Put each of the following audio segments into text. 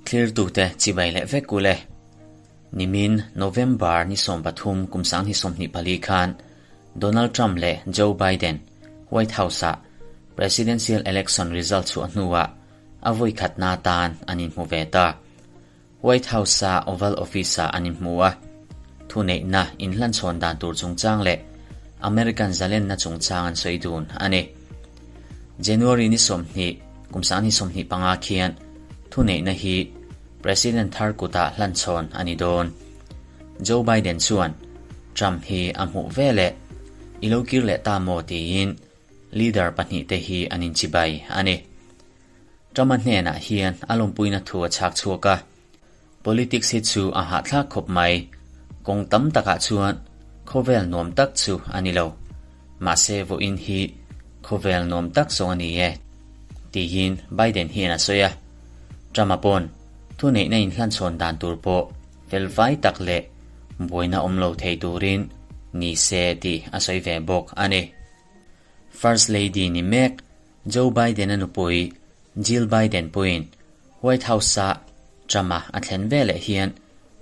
Thlirtute chibai leh vek u le. Nimin November ni 13 kum 2024 khan Donald Trump leh Joe Biden White House-ah Presidential Election result chhuah hnuah a vawi khatna tan an inhmu ve ta. White House-a Oval Office-ah an inhmu a, thuneihna inhlanchhawn dan tur chungchang leh American zalenna chungchang an sawi dun a ni. January ni 20, kum 2025 khian thuneihna hi President thar kutah hlanchhawn a ni dawn. Joe Biden chuan Trump hi a hmuh veleh i lo kir leh ta maw tiin leader pahnihte hi an inchibai a ni. Trump-a hnenah hian a lawmpuina thu a chhak chhuak a, Politics hi chu a hahthlak khawp mai, kawng tam takah chuan khawvel nuam tak chu a ni lo, mahse vawiin hi khawvel nuam tak zawng a ni e, tiin Biden hian a sawi a. Trump-a pawn thuneihna inhlanchhawn dan tur pawh fel vai tak leh buaina awm lo thei turin ni se tih a sawi ve bawk a ni. First Lady ni mek Joe Biden-a nupui Jill Biden pawhin White House-a Trump-a a thlen veleh hian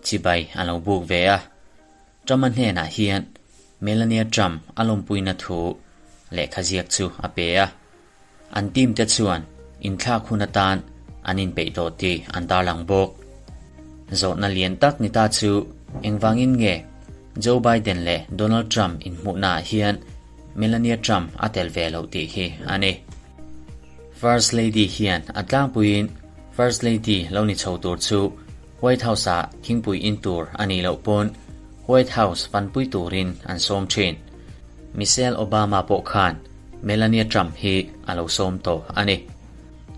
chibai a lo buk ve a. Trump-a hnenah hian Melania Trump a lawmpuina thu lehkha ziak chu a pe a. An team te chuan inthlak hun atan an inpeih tawh tih an tarlang bawk. Zawhna lian tak ni ta chu engvangin nge Joe Biden leh Donald Trump inhmuhnaah hian Melania Trump a tel ve loh tih hi a ni. First Lady hian a tlangpuiin First Lady lo ni chho tur chu White House-ah thingpui in tur a nih loh pawn White House fanpui turin an sawm thin. Michelle Obama pawh khan Melania Trump hi a lo sawm tawh a ni.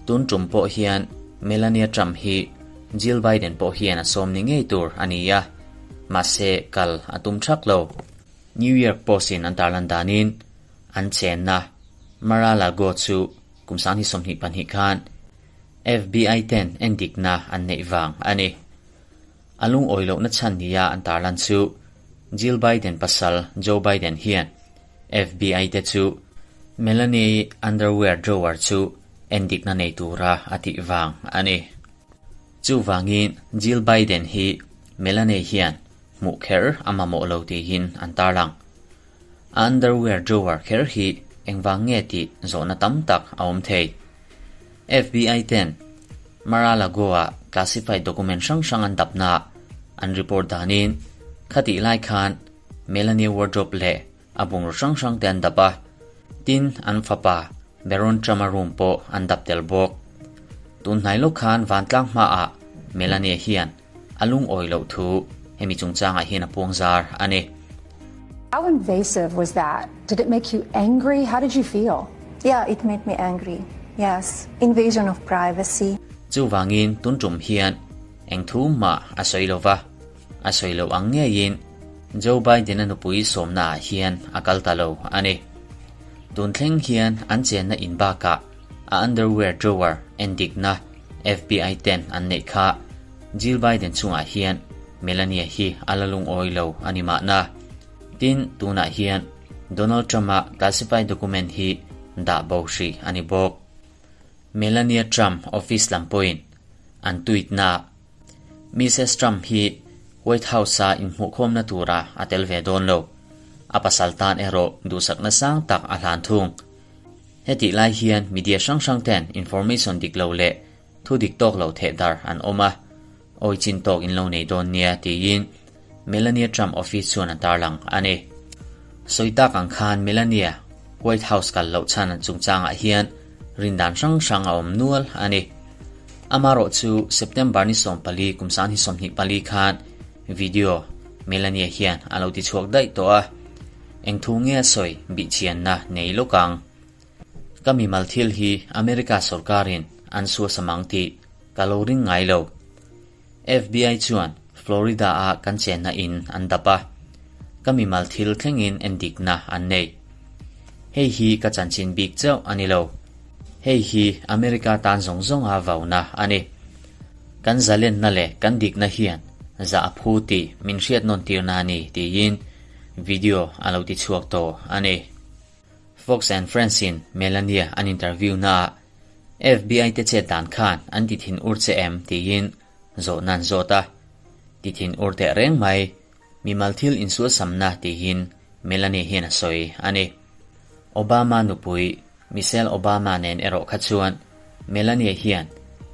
Tun tum pawh hian Melania Trump hi Jill Biden pawh hian a sawm ni ngei tur a ni a, mahse kal a tum thak lo. New York Post-in an tarlan danin an chenna Mar-a-Lago chu kum 2022 khan FBI ten endikna an neih vang a ni. A lungawi lohna chhan nia an tarlan chu Jill Biden pasal Joe Biden hian FBI te chu Melanie underwear drawer chu endikna nei tura a tih vang a ni. Chuvangin Jill Biden hi Melanie hian hmuh kher a mamawh lo tiin an tarlang. A underwear drawer kher hi engvang nge tih zawhna tam tak a awm thei. FBI ten Mar-a-Lago-a classified document hrang hrang an dapna an report danin khatih lai khan Melanie wardrobe leh a bungraw hrang hrang te an dap a, tin an fapa Barron Trump-a room pawh an dap tel bawk. Tun hnai lawk khan vantlang hmaah Melania hian a lungawi loh thu hemi chungchangah hian a puangzar a ni. How invasive was that? Did it make you angry? How did you feel? Yeah, it made me angry. Yes, invasion of privacy. Chuvangin tun tum hian eng thu mah a sawi lo va, a sawi loh ang ngeiin Joe Biden-a nupui sawmnaah hian a kal ta lo a ni. Tun thleng hian an chenna in bakah a underwear drawer endikna FBI ten an neih kha Jill Biden chungah hian Melania hi a la lungawi lo a ni mahna. Tin, tunah hian Donald Trump-a classified document hi dah bo hrih a ni bawk. Melania Trump office lam pawhin an tweet-naah Mrs Trump hi White House-a inhmuhkhawmna tura a tel ve dawn lo. A pasal tan erawh duhsakna sang tak a hlan thung. Hetih lai hian media hrang hrang ten information dik lo leh thu dik tawk lo theh dar an awm a, awi chin tawk in lo nei dawn nia tiin Melania Trump office chuan a tarlang a ni. Sawi tak ang khan Melania White House kal loh chhan chungchangah hian rindan hrang hrang a awm nual a ni. Amarawh chu September ni 14 kum 2024 khan video Melania hian a lo tichhuak daih tawh a, eng thu nge a sawi bihchianna nei lawk ang. Ka mimal thil hi America sorkarin an suasam ang tih ka lo ring ngai lo. FBI chuan Florida-a kan chenna in an dap a, ka mimal thil thlengin endikna an nei. Hei hi ka chanchin bik chauh a ni lo. Hei hi America tan zawng zawnga vauna a ni. Kan zalenna leh kan dikna hian zah a phu tih min hriat nawn tirna a ni tiin video a lo tichhuak tawh a ni. Fox and Friends in Melania an interview naah. FBI te chet dan khan an ti thin ur che em tiin zawhna an zawt a. Ti thin ur teh reng mai, mimal thil insual samna tiin Melania hian a sawi a ni. Obama nupui Michelle Obama nen erawh kha chuan Melania hian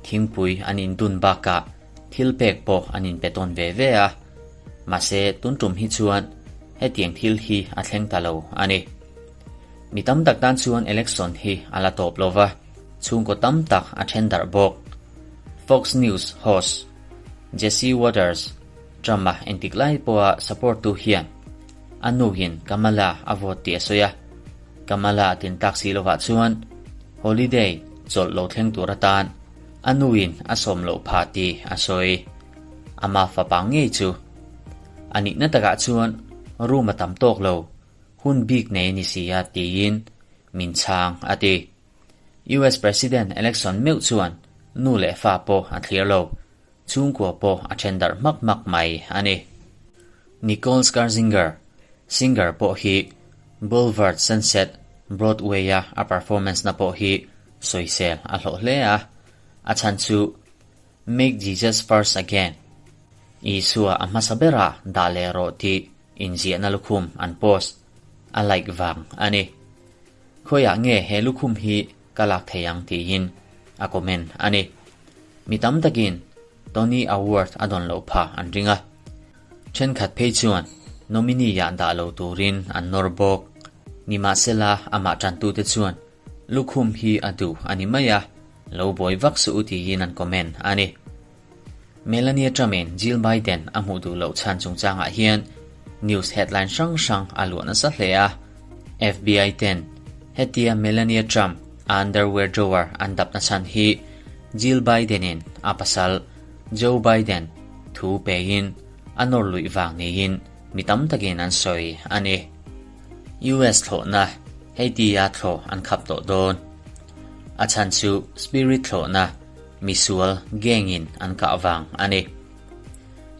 thingpui an indun bakah thil pek pawh an inpe tawn ve ve a, mahse tun tum hi chuan hetiang thil hi a thleng ta lo a ni. Mi tam tak tan chuan election hi a la tawp lo va, chhungkaw tam tak a then darh bawk. Fox News host Jesse Watters, Trump-a entik lai pawha support tu hian a nuhin Kamala a vote tih a sawi a, Kamala a tin tak si lovah chuan holiday chawlh lo thleng tur atan a nuin a sawm loh phah tih a sawi. Ama fapa ngei chu a nihna takah chuan room a tam tawk lo, hun bik nei a ni si a tiin min chhang a ti. US President election meuh chuan nu leh fa pawh a thlir lo, chhungkua pawh a then darh hmak hmak mai a ni. Nicole Scherzinger, singer pawh hi Boulevard Sunset Broadway-a a performance na pawh hi sawisel a hlawh hle a, a chhan chu Make Jesus First Again, Isua a hmasa berah dah leh rawh tih inziahna lukhum an post a like vang a ni. Khawiah nge he lukhum hi ka lak thei ang tiin a comment a ni. Mi tam takin Tony Award a dawn loh phah an ring a. Thenkhat phei chuan nominee-ah dah lo turin an nawr bawk. Nimahsela amah tantute chuan lukhum hi a duh a ni mai a, lo buai vak suh u tiin an comment a ni. Melania Trump-in Jill Biden a hmuh duh loh chhan chungchangah hian news headline hrang hrang a luah nasa hle a. FBI ten hetia Melania Trump a underwear drawer an dapna chhan hi Jill Biden-in a pasal Joe Biden thu pein a nawr luih vang niin mi tam takin an sawi a ni. US thlawhna heitia thlawh an khap tawh dawn. A chhan chu Spirit thlawhna Misual gang-in an kah vang a ni.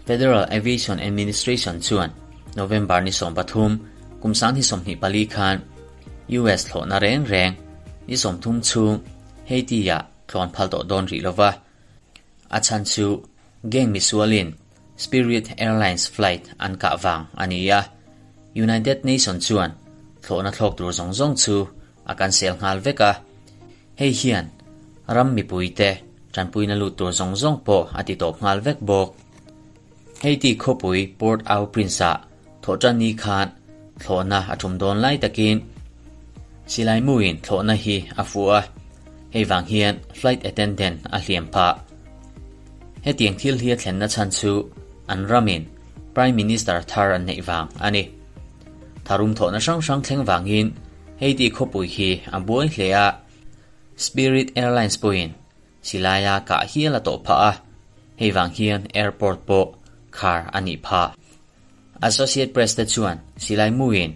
Federal Aviation Administration chuan November ni 13, kum 2024 khan US thlawhna reng reng ni 30 chhung Haiti-ah tlawn phal tawh dawn rih lova. A chhan chu gang misualin Spirit Airlines flight an kah vang a ni a. United Nation chuan thlawhna thlawk tur zawng zawng chu a cancel nghal vek a. Hei hian ram mipuite tanpuina lut tur zawng zawng pawh a ti tawp nghal vek bawk. Haiti khawpui Port-au-Prince-ah thawhtanni khan thlawhna a tum dawn lai takin silai muin thlawhna hi a fuh a, hei vang hian flight attendant a hliam phah. Hetiang thil hi a thlenna chhan chu an ramin Prime Minister thar an neih vang a ni. Tharum thawhna hrang hrang thleng vangin Haiti khawpui hi a buai hle a, Spirit Airlines pawhin silaia kah hial a tawh phah a, hei vang hian airport pawh khar a nih phah. Associate Press te chuan silai muin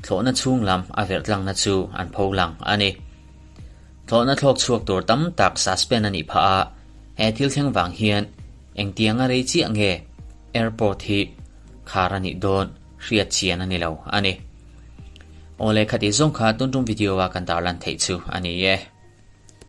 thlawhna chhung lam a verh tlangna chu an pho lang a ni. Thlawhna thlawk chhuak tur tam tak suspend a nih phah a, he thil thleng vang hian engtianga rei chiah nge airport hi khar a nih dawn hriat chian a ni lo a ni. Awle khati zawng kha tun tum video a kan tarlan theih chu a ni e.